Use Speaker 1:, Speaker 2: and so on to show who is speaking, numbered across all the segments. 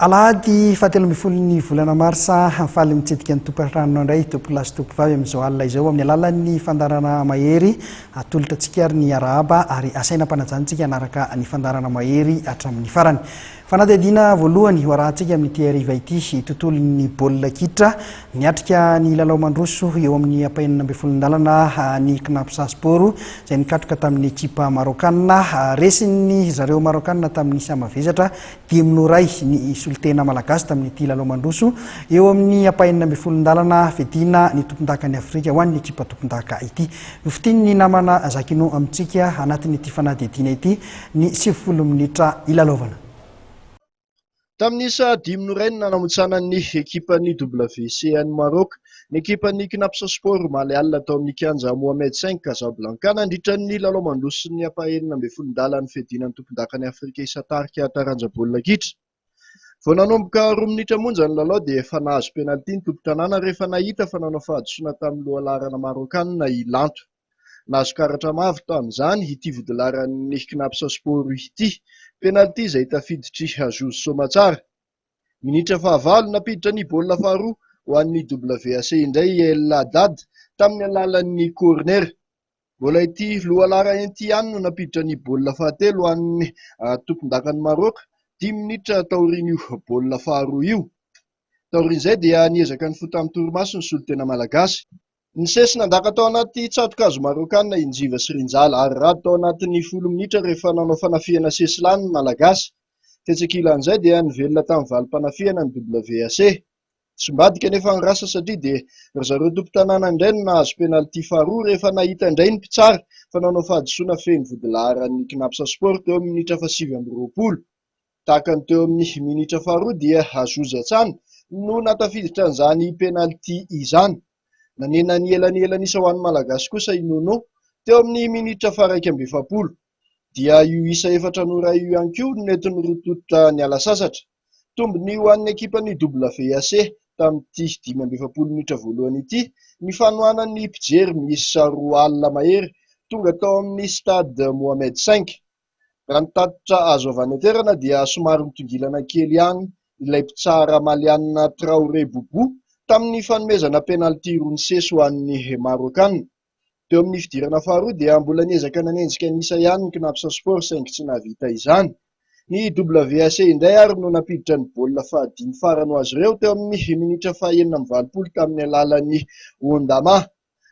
Speaker 1: Alahady fahatelo ambin'ny folon'ny volana marsa, faly mitsidika ny tompon-trano indray tompolahy sy tompovavy amin'izao alina izao amin'ny alalan'ny fandaharana mahery atolotra antsika ary ny arahaba ary asaina ampanajana antsika hanaraka ny fandaharana mahery hatramin'ny farany. Fanadihadiana voalohany ho arahantsika amin'ity hariva ity, tontolon'ny baolina kitra. Niatrika ny lalao mandroso eo amin'ny ampahenina ambin'ny folon-dalana ny Cnapsa Sport izay nikatroka tamin'ny ekipa Maraokanina. Resin'ny zareo Maraokanina tamin'ny isa mavesatra dimy noho iray ny solontena malagasy tamin'ity lalao mandroso eo amin'ny ampahenina ambin'ny folon-dalana fiadiana ny tompondakan'i Afrika ho an'ny ekipa tompondaka ity. Nofintinin'ny namana Zakino amintsika anatin'ity fanadihadiana ity ny 90 minitra ilalaovana.
Speaker 2: Tamin'ny isa dimy no iray no nanamontsanan'ny ekipan'ny WC an'i Maroc ny ekipan'ny Cnaps Sport omaly alina tao amin'ny kianja Mohamed V Casablanca nandritra ny lalao mandroson'ny ampahenina ambin'ny folon-dalan'ny fiadiana ny tompondakan'i Afrika isan-tarika taranja baolina kitra. Vao nanomboka roa minitra monja ny lalao dia efa nahazo penalty ny tompon-tanàna rehefa nahita fa nanao fahadisoana tamin'ny lohalaharana Marokanina i Lanto. Nahazo karatra mavo tamin'izany ity vodilaharan'ny Cnaps Sport ity. Penalty izay tafiditr'i Azouz Soamatsara. Minitra fahavalo, nampiditra ny baolina faharoa ho an'ny WAC indray i El Haddad tamin'ny alalan'ny corner. Mbola ity lohalaharana ity ihany no nampiditra ny baolina fahatelo ho an'ny tompondakan'i Maroc, dimy minitra taorian'io baolina faharoa io. Taorian'izay dia niezaka nifoha tamin'ny torimaso ny solontena malagasy. Nisesy nandaka tao anaty tsato-kazo Marokanina i Njiva sy Rinjala ary rado tao anatin'ny folo minitra rehefa nanao fanafihana sesilany ny Malagasy. Tetsy ankilan'izay dia nivelona tamin'ny valim-panafihana ny WAC. Nitsimbadika anefa ny rasa satria dia ry zareo tompon-tanàna indray no nahazo penalty faharoa rehefa nahita indray ny mpitsara fa nanao fahadisoana feno vodilaharan'ny Cnaps Sport teo amin'ny minitra fahasivy amby roapolo. Tahaka ny teo amin'ny minitra faharoa dia Azouz Hatsana no nahatafiditra an'izany penalty izany. Nanena ny elanelan'isa ho an'ny Malagasy kosa i Nono teo amin'ny minitra faha-41. Dia io isa efatra no iray io ihany koa no nentin'ny roa tonta niala sasatra. Tombony ho an'ny ekipan'ny WAC tamin'ity 45 minitra voalohany ity ny fanohanan'ny mpijery miisa 20 mahery tonga tao amin'ny stade Mohamed V. Raha ny tatitra azo avy any an-toerana dia somary nitongilana kely ihany ilay mpitsara malianina Traoré Boubou tamin'ny fanomezana penalty roa nisesy ho an'ny Marokanina. Teo amin'ny fidirana faharoa dia mbola niezaka nanenjika ny isa ihany ny Cnaps Sport saingy tsy nahavita izany. Ny WAC indray ary no nampiditra ny baolina fahadimy farany ho azy ireo teo amin'ny minitra faha-86 tamin'ny alalan'i Ondama.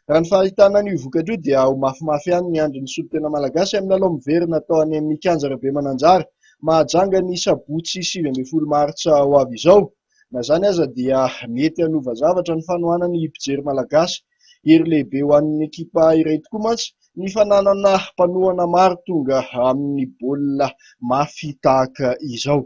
Speaker 2: Raha ny fahitana an'io vokatra io dia ho mafimafy ihany ny andron'ny solontena malagasy amin'ny lalao miverina atao any amin'ny kianja Rabemananjara, Mahajanga ny sabotsy 19 martsa ho avy izao. Na izany aza dia mety hanova zavatra ny fanohanan'ny mpijery malagasy. Hery lehibe ho an'ny ekipa iray tokoa mantsy ny fananana mpanohana maro tonga amin'ny baolina mafy tahaka izao.